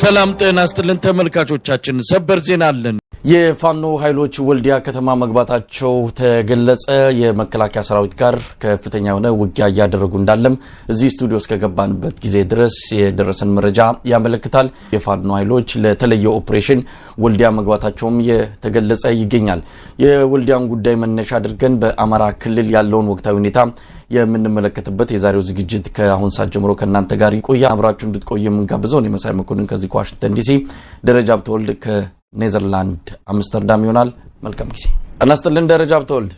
ሰላም ጤና ይስጥልን ተመልካቾቻችን፣ ሰበር ዜና አለን። የፋኖ ኃይሎች ወልዲያ ከተማ መግባታቸው ተገለጸ። የመከላከያ ሰራዊት ጋር ከፍተኛ የሆነ ውጊያ እያደረጉ እንዳለም እዚህ ስቱዲዮ እስከገባንበት ጊዜ ድረስ የደረሰን መረጃ ያመለክታል። የፋኖ ኃይሎች ለተለየ ኦፕሬሽን ወልዲያ መግባታቸውም የተገለጸ ይገኛል። የወልዲያን ጉዳይ መነሻ አድርገን በአማራ ክልል ያለውን ወቅታዊ ሁኔታ የምንመለከትበት የዛሬው ዝግጅት ከአሁን ሰዓት ጀምሮ ከእናንተ ጋር ይቆያል። አብራችሁ እንድትቆዩ የምንጋብዘው እኔ መሳይ መኮንን ከዚህ ከዋሽንግተን ዲሲ፣ ደረጃ ሀብተወልድ ከኔዘርላንድ አምስተርዳም ይሆናል። መልካም ጊዜ እናስጥልን። ደረጃ ሀብተወልድ።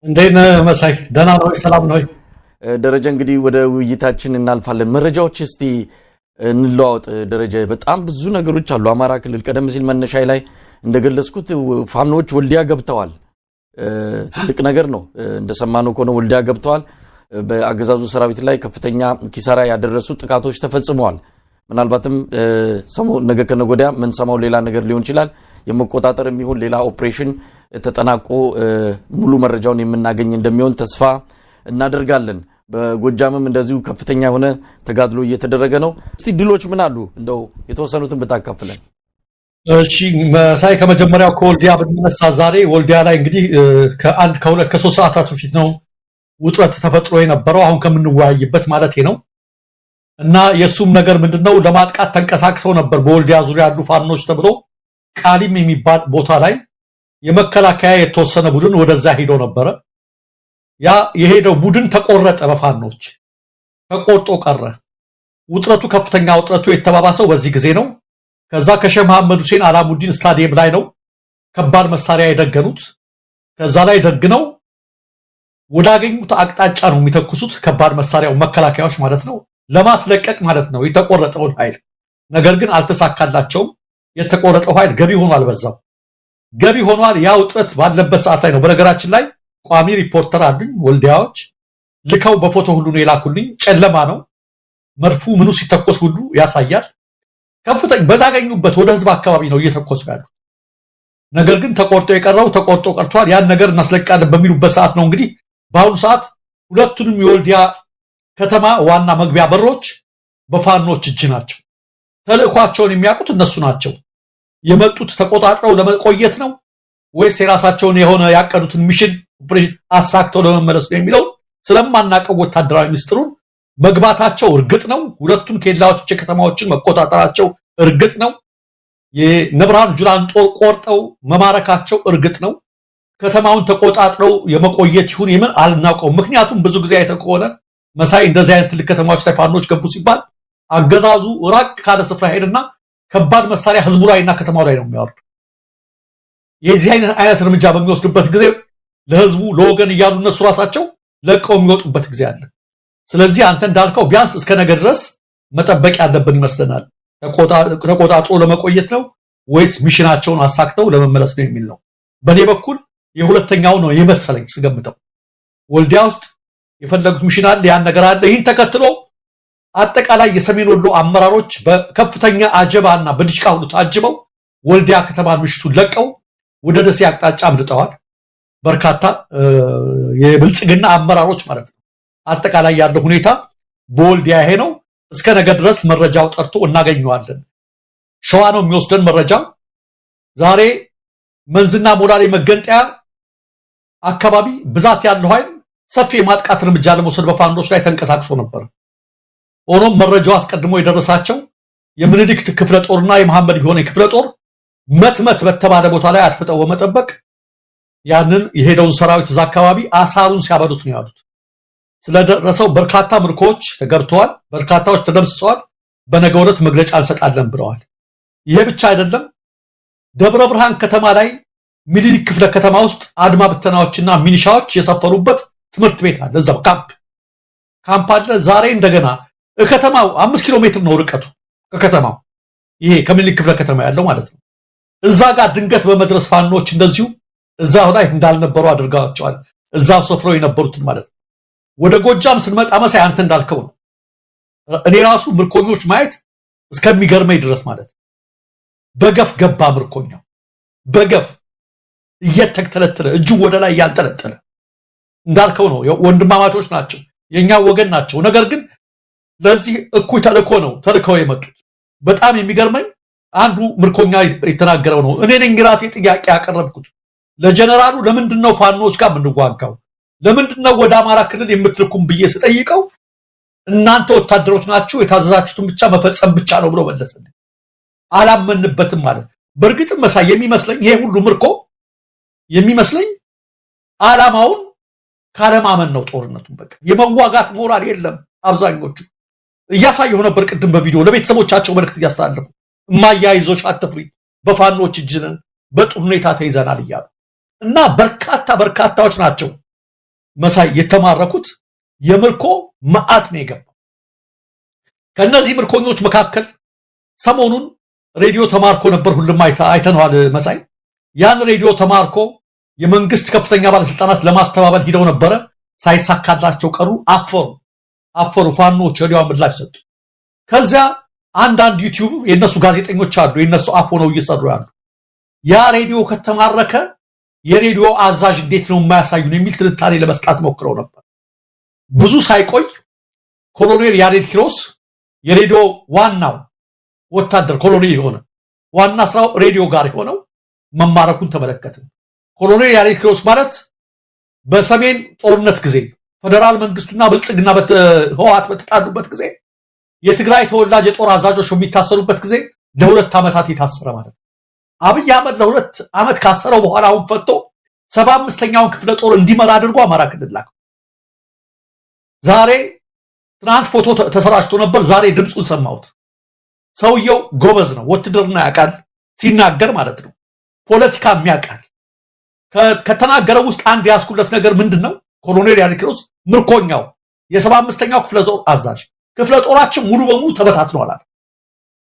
እንዴት ነህ መሳይ? ደህና ነው? ሰላም ነው? ደረጀ፣ እንግዲህ ወደ ውይይታችን እናልፋለን። መረጃዎች እስቲ እንለዋወጥ። ደረጀ፣ በጣም ብዙ ነገሮች አሉ። አማራ ክልል ቀደም ሲል መነሻይ ላይ እንደገለጽኩት ፋኖዎች ወልዲያ ገብተዋል። ትልቅ ነገር ነው። እንደሰማነው ከሆነ ወልዲያ ገብተዋል። በአገዛዙ ሰራዊት ላይ ከፍተኛ ኪሳራ ያደረሱ ጥቃቶች ተፈጽመዋል። ምናልባትም ነገ ከነገ ወዲያ ምንሰማው ሌላ ነገር ሊሆን ይችላል። የመቆጣጠር የሚሆን ሌላ ኦፕሬሽን ተጠናቆ ሙሉ መረጃውን የምናገኝ እንደሚሆን ተስፋ እናደርጋለን። በጎጃምም እንደዚሁ ከፍተኛ የሆነ ተጋድሎ እየተደረገ ነው። እስቲ ድሎች ምን አሉ? እንደው የተወሰኑትን ብታካፍለን። እሺ መሳይ፣ ከመጀመሪያው ከወልዲያ ብንነሳ ዛሬ ወልዲያ ላይ እንግዲህ ከአንድ፣ ከሁለት፣ ከሶስት ሰዓታት በፊት ነው ውጥረት ተፈጥሮ የነበረው፣ አሁን ከምንወያይበት ማለት ነው። እና የእሱም ነገር ምንድነው፣ ለማጥቃት ተንቀሳቅሰው ነበር በወልዲያ ዙሪያ ያሉ ፋኖች ተብሎ ቃሊም የሚባል ቦታ ላይ የመከላከያ የተወሰነ ቡድን ወደዛ ሄዶ ነበረ። ያ የሄደው ቡድን ተቆረጠ፣ በፋኖች ተቆርጦ ቀረ። ውጥረቱ ከፍተኛ ውጥረቱ የተባባሰው በዚህ ጊዜ ነው። ከዛ ከሼህ መሐመድ ሁሴን አላሙዲን ስታዲየም ላይ ነው ከባድ መሳሪያ የደገኑት። ከዛ ላይ ደግነው ወዳገኙት አቅጣጫ ነው የሚተኩሱት፣ ከባድ መሳሪያው መከላከያዎች ማለት ነው፣ ለማስለቀቅ ማለት ነው የተቆረጠውን ኃይል። ነገር ግን አልተሳካላቸውም። የተቆረጠው ኃይል ገቢ ሆኗል፣ በዛው ገቢ ሆኗል። ያ ውጥረት ባለበት ሰዓት ላይ ነው። በነገራችን ላይ ቋሚ ሪፖርተር አሉኝ ወልዲያዎች፣ ልከው በፎቶ ሁሉ ነው የላኩልኝ። ጨለማ ነው፣ መድፉ ምኑ ሲተኮስ ሁሉ ያሳያል። ከፍተኛ በታገኙበት ወደ ህዝብ አካባቢ ነው እየተኮሱ ያሉት። ነገር ግን ተቆርጦ የቀረው ተቆርጦ ቀርቷል። ያን ነገር እናስለቅቃለን በሚሉበት ሰዓት ነው እንግዲህ በአሁኑ ሰዓት ሁለቱንም የወልዲያ ከተማ ዋና መግቢያ በሮች በፋኖች እጅ ናቸው። ተልእኳቸውን የሚያውቁት እነሱ ናቸው። የመጡት ተቆጣጥረው ለመቆየት ነው ወይስ የራሳቸውን የሆነ ያቀዱትን mission operation አሳክተው ለመመለስ ነው የሚለው ስለማናውቀው ወታደራዊ ምስጢሩን መግባታቸው እርግጥ ነው። ሁለቱን ኬላዎች ከተማዎችን መቆጣጠራቸው እርግጥ ነው። የነብርሃኑ ጁላን ጦር ቆርጠው መማረካቸው እርግጥ ነው። ከተማውን ተቆጣጥረው የመቆየት ይሁን የምን አልናውቀውም። ምክንያቱም ብዙ ጊዜ አይተህ ከሆነ መሳይ፣ እንደዚህ አይነት ትልቅ ከተማዎች ላይ ፋኖች ገቡ ሲባል አገዛዙ ራቅ ካለ ስፍራ ሄድና ከባድ መሳሪያ ህዝቡ ላይ እና ከተማው ላይ ነው የሚያወርዱ። የዚህ አይነት እርምጃ በሚወስዱበት ጊዜ ለህዝቡ ለወገን እያሉ እነሱ ራሳቸው ለቀው የሚወጡበት ጊዜ አለ። ስለዚህ አንተ እንዳልከው ቢያንስ እስከ ነገ ድረስ መጠበቅ ያለብን ይመስለናል። ተቆጣጥሮ ለመቆየት ነው ወይስ mission ኣቸውን አሳክተው ለመመለስ ነው የሚል ነው። በእኔ በኩል የሁለተኛው ነው የመሰለኝ ስገምተው። ወልዲያ ውስጥ የፈለጉት mission አለ፣ ያን ነገር አለ። ይህን ተከትሎ አጠቃላይ የሰሜን ወሎ አመራሮች በከፍተኛ አጀባና በዲሽቃ ሁሉ ታጅበው ወልዲያ ከተማን ምሽቱን ለቀው ወደ ደሴ አቅጣጫ አምልጠዋል። በርካታ የብልጽግና አመራሮች ማለት ነው። አጠቃላይ ያለው ሁኔታ በወልዲያ ይሄ ነው። እስከ ነገ ድረስ መረጃው ጠርቶ እናገኘዋለን። ሸዋ ነው የሚወስደን መረጃው። ዛሬ መንዝና ሞላሌ መገንጠያ አካባቢ ብዛት ያለው ኃይል ሰፊ የማጥቃት እርምጃ ለመውሰድ በፋኖች ላይ ተንቀሳቅሶ ነበር። ሆኖም መረጃው አስቀድሞ የደረሳቸው የምኒልክ ክፍለ ጦርና የመሐመድ ቢሆነ ክፍለ ጦር መትመት በተባለ ቦታ ላይ አድፍጠው በመጠበቅ ያንን የሄደውን ሰራዊት እዛ አካባቢ አሳሩን ሲያበሉት ነው ያሉት። ስለደረሰው በርካታ ምርኮዎች ተገብተዋል፣ በርካታዎች ተደምስሰዋል። በነገው ዕለት መግለጫ እንሰጣለን ብለዋል። ይሄ ብቻ አይደለም። ደብረ ብርሃን ከተማ ላይ ሚኒሊክ ክፍለ ከተማ ውስጥ አድማ ብተናዎችና ሚኒሻዎች የሰፈሩበት ትምህርት ቤት አለ። እዛው ካምፕ ካምፕ አለ። ዛሬ እንደገና ከተማው 5 ኪሎ ሜትር ነው ርቀቱ ከከተማው፣ ይሄ ከምኒልክ ክፍለ ከተማ ያለው ማለት ነው። እዛ ጋር ድንገት በመድረስ ፋኖች እንደዚሁ እዛው ላይ እንዳልነበሩ አድርገዋቸዋል። እዛው ሰፍረው የነበሩትን ማለት ነው። ወደ ጎጃም ስንመጣ መሳይ፣ አንተ እንዳልከው ነው። እኔ ራሱ ምርኮኞች ማየት እስከሚገርመኝ ድረስ ማለት ነው። በገፍ ገባ ምርኮኛው፣ በገፍ እየተተለተለ፣ እጁ ወደ ላይ እያንጠለጠለ። እንዳልከው ነው፣ ወንድማማቾች ናቸው፣ የኛ ወገን ናቸው። ነገር ግን ለዚህ እኩይ ተልእኮ ነው ተልከው የመጡት። በጣም የሚገርመኝ አንዱ ምርኮኛ የተናገረው ነው። እኔ ነኝ ራሴ ጥያቄ ያቀረብኩት ለጀነራሉ፣ ለምንድን ነው ፋኖች ጋር የምንዋጋው? ለምንድን ነው ወደ አማራ ክልል የምትልኩም ብዬ ስጠይቀው እናንተ ወታደሮች ናችሁ፣ የታዘዛችሁትን ብቻ መፈጸም ብቻ ነው ብሎ መለሰልኝ። አላመንበትም ማለት። በእርግጥም መሳይ የሚመስለኝ ይሄ ሁሉ ምርኮ የሚመስለኝ ዓላማውን ካለማመን ነው። ጦርነቱን በቃ የመዋጋት ሞራል የለም። አብዛኞቹ እያሳየሁ ነበር ቅድም በቪዲዮ፣ ለቤተሰቦቻቸው መልእክት እያስተላለፉ እማዬ አይዞሽ አትፍሪ፣ በፋኖች እጅ ነን፣ በጥሩ ሁኔታ ተይዘናል እያሉ። እና በርካታ በርካታዎች ናቸው መሳይ የተማረኩት። የምርኮ መዓት ነው የገባው። ከነዚህ ምርኮኞች መካከል ሰሞኑን ሬዲዮ ተማርኮ ነበር፣ ሁሉም አይተነዋል መሳይ። ያን ሬዲዮ ተማርኮ የመንግስት ከፍተኛ ባለስልጣናት ለማስተባበል ሂደው ነበረ፣ ሳይሳካላቸው ቀሩ። አፈሩ አፈሩ። ፋኖች ወዲያው ምላሽ ሰጡ። ከዚያ አንዳንድ ዩቲዩብ የነሱ ጋዜጠኞች አሉ፣ የነሱ አፍ ሆነው እየሰሩ ያሉ፣ ያ ሬዲዮ ከተማረከ የሬዲዮ አዛዥ እንዴት ነው የማያሳዩን የሚል ትንታኔ ለመስጣት ሞክረው ነበር። ብዙ ሳይቆይ ኮሎኔል ያሬድ ኪሮስ፣ የሬዲዮ ዋናው ወታደር ኮሎኔል የሆነ፣ ዋና ስራው ሬዲዮ ጋር የሆነው መማረኩን ተመለከትን። ኮሎኔል ያሬድ ኪሮስ ማለት በሰሜን ጦርነት ጊዜ ፌደራል መንግስቱና ብልጽግና ህወሓት በተጣሉበት ጊዜ የትግራይ ተወላጅ የጦር አዛዦች በሚታሰሩበት ጊዜ ለ2 ዓመታት የታሰረ ማለት ነው። አብይ አህመድ ለ2 ዓመት ካሰረው በኋላ አሁን ፈቶ 75ኛውን ክፍለ ጦር እንዲመራ አድርጎ አማራ ክልል ላከው። ዛሬ፣ ትናንት ፎቶ ተሰራጭቶ ነበር። ዛሬ ድምፁን ሰማሁት። ሰውየው ጎበዝ ነው፣ ውትድርና ያውቃል ሲናገር ማለት ነው። ፖለቲካም ያውቃል። ከተናገረው ውስጥ አንድ ያስኩለት ነገር ምንድነው? ኮሎኔል ያሬድ ኪሮስ ምርኮኛው የ75ኛው ክፍለ ጦር አዛዥ፣ ክፍለ ጦራችን ሙሉ በሙሉ ተበታትኗል አለ።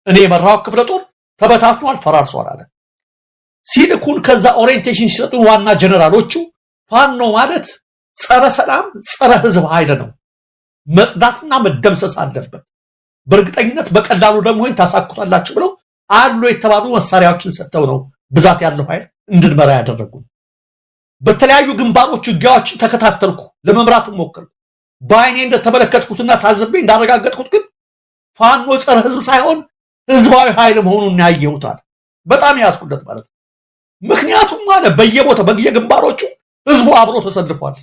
እኔ የመራው ክፍለ ጦር ተበታትኗል፣ ፈራርሷል አለ። ሲልኩን ከዛ orientation ሲሰጡን ዋና ጀነራሎቹ ፋኖ ማለት ጸረ ሰላም ጸረ ህዝብ ኃይል ነው፣ መጽዳትና መደምሰስ አለበት። በእርግጠኝነት በቀላሉ ደግሞ ይሄን ታሳኩታላችሁ ብለው አሉ የተባሉ መሳሪያዎችን ሰጥተው ነው ብዛት ያለው ኃይል እንድንመራ ያደረጉን። በተለያዩ ግንባሮች ውጊያዎችን ተከታተልኩ፣ ለመምራት ሞከርኩ። በአይኔ እንደተመለከትኩትና ታዝቤ እንዳረጋገጥኩት ግን ፋኖ ጸረ ህዝብ ሳይሆን ህዝባዊ ኃይል መሆኑን ያየሁታል። በጣም ያዝኩለት ማለት ነው። ምክንያቱም አለ በየቦታው በየግንባሮቹ ህዝቡ አብሮ ተሰልፏል።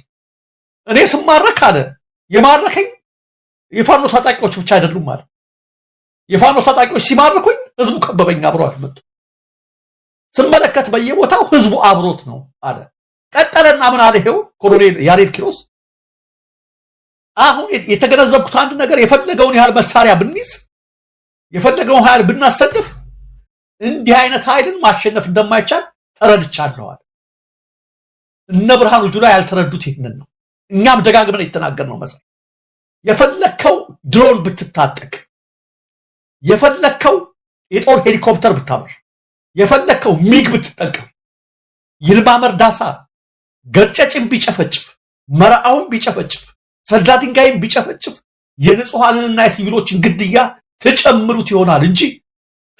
እኔ ስማረክ አለ የማረከኝ የፋኖ ታጣቂዎች ብቻ አይደሉም አለ። የፋኖ ታጣቂዎች ሲማርኩኝ ህዝቡ ከበበኝ፣ አብሮ አልመጡ። ስመለከት በየቦታው ህዝቡ አብሮት ነው አለ። ቀጠለና ምን አለ ይሄው ኮሎኔል ያሬድ ኪሮስ፣ አሁን የተገነዘብኩት አንድ ነገር የፈለገውን ያህል መሳሪያ ብንይዝ፣ የፈለገውን ኃይል ብናሰልፍ እንዲህ አይነት ኃይልን ማሸነፍ እንደማይቻል ተረድቻለሁ። እነ ብርሃኑ ጁላ ያልተረዱት ይህንን ነው። እኛም ደጋግመን የተናገርነው መሳይ፣ የፈለከው ድሮን ብትታጠቅ፣ የፈለከው የጦር ሄሊኮፕተር ብታበር፣ የፈለከው ሚግ ብትጠቀም፣ ይልማ መርዳሳ ገጨጭን ቢጨፈጭፍ፣ መርዓውን ቢጨፈጭፍ፣ ሰዳ ድንጋይን ቢጨፈጭፍ የንጹሃንንና የሲቪሎችን ግድያ ትጨምሩት ይሆናል እንጂ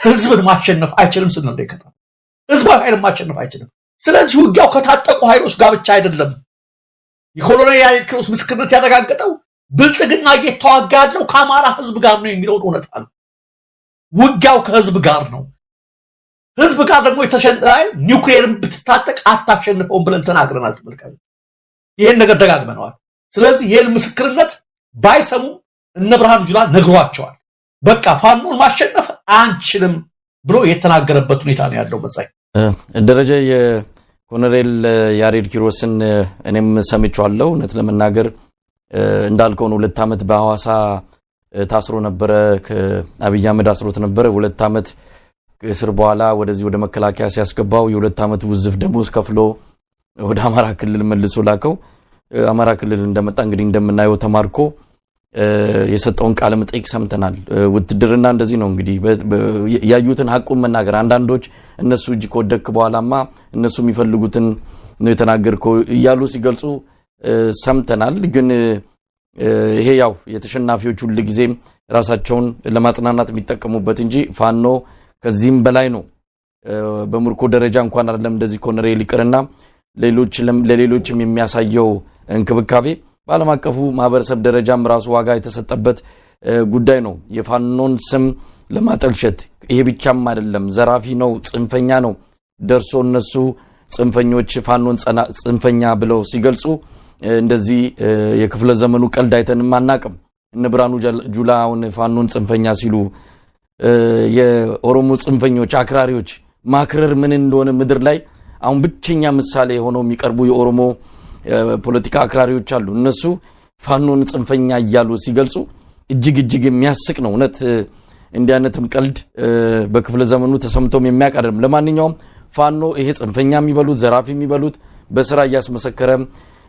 ህዝብን ማሸነፍ አይችልም ስንል ነው የከረመው። ህዝባዊ ኃይልን ማሸነፍ አይችልም። ስለዚህ ውጊያው ከታጠቁ ኃይሎች ጋር ብቻ አይደለም። የኮሎኔል ያሬድ ኪሮስ ምስክርነት ያረጋገጠው ብልጽግና እየተዋጋ ያለው ከአማራ ህዝብ ጋር ነው የሚለውን እውነት ነው። ውጊያው ከህዝብ ጋር ነው። ህዝብ ጋር ደግሞ የተሸነፈ ኒውክሌርን ብትታጠቅ አታሸንፈውም ብለን ተናግረናል። ተመልካቾች ይሄን ነገር ደጋግመነዋል። ስለዚህ ይሄን ምስክርነት ባይሰሙም እነ ብርሃኑ ጁላ ነግሯቸዋል። በቃ ፋኖን ማሸነፍ አንችልም ብሎ የተናገረበት ሁኔታ ነው ያለው። መጻይ ደረጀ፣ የኮሎኔል ያሬድ ኪሮስን እኔም ሰምቼዋለሁ። እውነት ለመናገር እንዳልከው ነው። 2 ዓመት በሐዋሳ ታስሮ ነበረ። አብይ አህመድ አስሮት ነበረ። 2 ዓመት እስር በኋላ ወደዚህ ወደ መከላከያ ሲያስገባው የ2 ዓመት ውዝፍ ደሞዝ ከፍሎ ወደ አማራ ክልል መልሶ ላከው። አማራ ክልል እንደመጣ እንግዲህ እንደምናየው ተማርኮ የሰጠውን ቃለ መጠይቅ ሰምተናል። ውትድርና እንደዚህ ነው እንግዲህ፣ ያዩትን ሐቁን መናገር። አንዳንዶች እነሱ እጅ ከወደክ በኋላማ እነሱ የሚፈልጉትን ነው የተናገርከው እያሉ ሲገልጹ ሰምተናል። ግን ይሄ ያው የተሸናፊዎች ሁሉ ጊዜ ራሳቸውን ለማጽናናት የሚጠቀሙበት እንጂ ፋኖ ከዚህም በላይ ነው። በምርኮ ደረጃ እንኳን አይደለም እንደዚህ ኮሎኔል ይቅርና ለሌሎችም የሚያሳየው እንክብካቤ በዓለም አቀፉ ማህበረሰብ ደረጃም ራሱ ዋጋ የተሰጠበት ጉዳይ ነው። የፋኖን ስም ለማጠልሸት። ይሄ ብቻም አይደለም፣ ዘራፊ ነው፣ ጽንፈኛ ነው። ደርሶ እነሱ ጽንፈኞች ፋኖን ጽንፈኛ ብለው ሲገልጹ እንደዚህ የክፍለ ዘመኑ ቀልድ አይተንም አናቅም። እነ ብርሃኑ ጁላ አሁን ፋኖን ጽንፈኛ ሲሉ፣ የኦሮሞ ጽንፈኞች አክራሪዎች፣ ማክረር ምን እንደሆነ ምድር ላይ አሁን ብቸኛ ምሳሌ ሆነው የሚቀርቡ የኦሮሞ ፖለቲካ አክራሪዎች አሉ። እነሱ ፋኖን ጽንፈኛ እያሉ ሲገልጹ እጅግ እጅግ የሚያስቅ ነው። እውነት እንዲህ አይነትም ቀልድ በክፍለ ዘመኑ ተሰምቶም የሚያውቅ አይደለም። ለማንኛውም ፋኖ ይሄ ጽንፈኛ የሚበሉት፣ ዘራፊ የሚበሉት በስራ እያስመሰከረ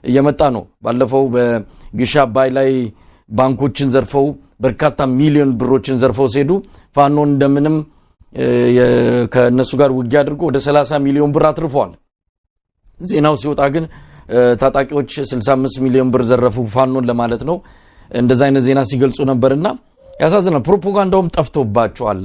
እየመጣ ነው። ባለፈው በግሻ አባይ ላይ ባንኮችን ዘርፈው፣ በርካታ ሚሊዮን ብሮችን ዘርፈው ሲሄዱ ፋኖ እንደምንም ከእነሱ ጋር ውጊያ አድርጎ ወደ 30 ሚሊዮን ብር አትርፈዋል። ዜናው ሲወጣ ግን ታጣቂዎች 65 ሚሊዮን ብር ዘረፉ ፋኖን ለማለት ነው። እንደዛ አይነት ዜና ሲገልጹ ነበርና ያሳዝናል። ፕሮፓጋንዳውም ጠፍቶባቸዋል።